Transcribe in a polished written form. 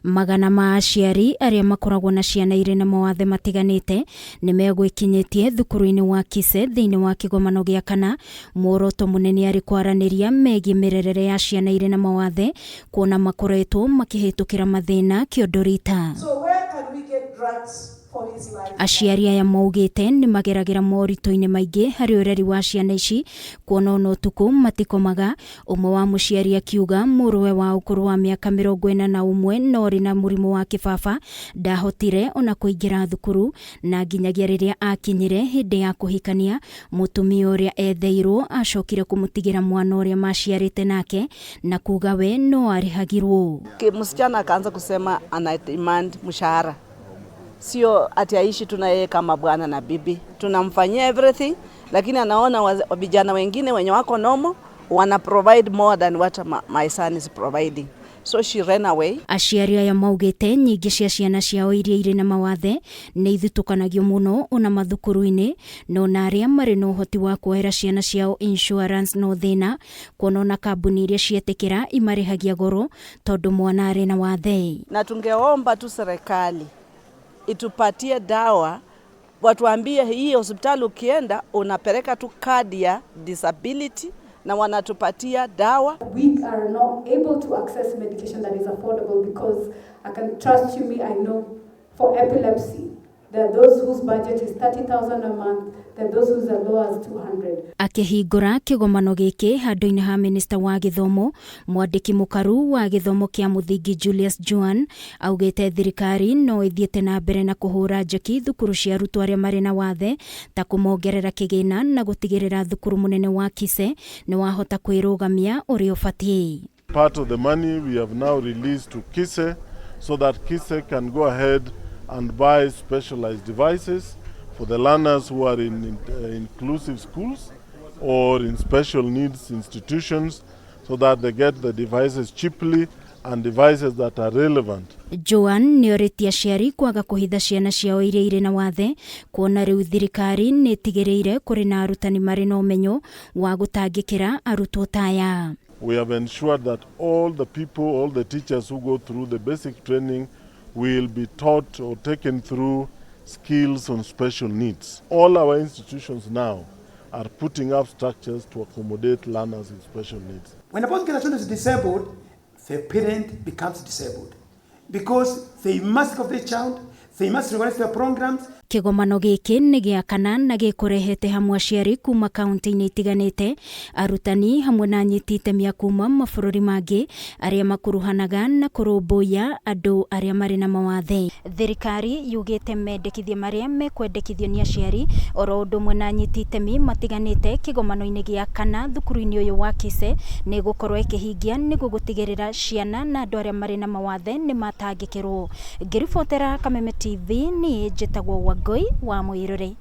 Magana ma aciari arĩa makoragwo na ciana irĩ na mawathe matiganĩte nĩ megwĩkinyĩtie thukuru-inĩ wa Kise thĩinĩ wa kĩgomano gĩa kana. Muoroto mũnene arĩ kwaranĩria megiĩ mĩrerere ya ciana irĩ na mawathe, kuona makoretwo makĩhĩtũkĩra mathĩna kĩondo rita. So where can we get drugs for his life? Aciari aya maugĩte nĩ mageragĩra moritũ-inĩ maingĩ harĩ ũreri wa ciana ici, kuona ona ũtukũ matikomaga. Ũmwe wa mũciari akiuga mũrũwe wa ũkũrũ wa mĩaka 41 na ũrĩ na mũrimũ wa kĩbaba ndahotire ona kũingĩra thukuru, na nginyagia rĩrĩa akinyire hĩndĩ ya kũhikania, mũtumia ũrĩa etheirwo acokire kũmũtigĩra mwana ũrĩa maciarĩte nake na kuga we no arĩhagirwo. Msichana akaanza kusema ana demand mshahara, sio ati aishi tu na yeye kama bwana na bibi, tunamfanyia everything, lakini anaona vijana wengine wenye wako normal wana provide more than what my son is providing. So she ran away. Aciari aya maugĩte nyingĩ cia ciana ciao iria irĩ na mawathe nĩ ithutũkanagio mũno ona mathukuru-inĩ, no na arĩa marĩ na ũhoti wa kuoera ciana ciao insurance no thĩna, kuona ona kambuni iria cietĩkĩra imarĩhagia goro tondũ mwana arĩ na wathe. Na tungeomba tu serikali itupatie dawa, watuambie hii hospitali ukienda unapeleka tu kadi ya disability na wanatupatia dawa. We are not able to access medication that is affordable because I can trust you me, I know for epilepsy, there are those whose budget is 30,000 a month, there are those whose are low as 200. Akĩhingũra kĩgomano gĩkĩ handũ-inĩ ha minista wa gĩthomo, mwandĩki mũkaru wa gĩthomo kĩa mũthingi Julius Juan augĩte thirikari no ĩthiĩte na mbere na kũhũra njeki thukuru cia arutwo arĩa marĩ na wathe ta kũmongerera kĩgĩna na gũtigĩrĩra thukuru mũnene wa Kise nĩ wahota kwĩrũgamia ũrĩa ũbatiĩ. Part of the money we have now released to Kise so that Kise can go ahead and buy specialized devices for the learners who are in inclusive schools or in special needs institutions so that they get the devices cheaply and devices that are relevant. Joan nĩ orĩtie aciari kwaga kũhitha ciana ciao iria irĩ na wathe, kuona rĩu thirikari nĩ ĩtigĩrĩire kũrĩ na arutani marĩ na ũmenyo wa gũtangĩkĩra arutwo ta aya. We have ensured that all the people, all the teachers who go through the basic training will be taught or taken through skills on special needs. All our institutions now are putting up structures to accommodate learners with special needs. When a person is disabled, the parent becomes disabled because they must of the child, they must organize their programs. Kĩgomano gĩkĩ nĩ gĩa kana na gĩkũrehete hamwe aciari kuma kaunti-inĩ itiganĩte, arutani hamwe na anyiti itemi a kuma mabũrũri mangĩ arĩa makuruhanaga na kũrũmbũiya andũ arĩa marĩ na mawathe. Thirikari yugĩte mendekithia marĩa mekwendekithio nĩ aciari oro ũndũ ũmwe na anyiti itemi matiganĩte kĩgomano-inĩ gĩa kana thukuru-inĩ ũyũ wa Kise nĩ gũkorwo ĩkĩhingia nĩguo gũtigĩrĩra ciana na andũ arĩa marĩ na mawathe nĩ matangĩkĩrwo. Ngĩribotera Kameme TV, niĩ njĩtagwo Wangũi wa Mũirũrĩ.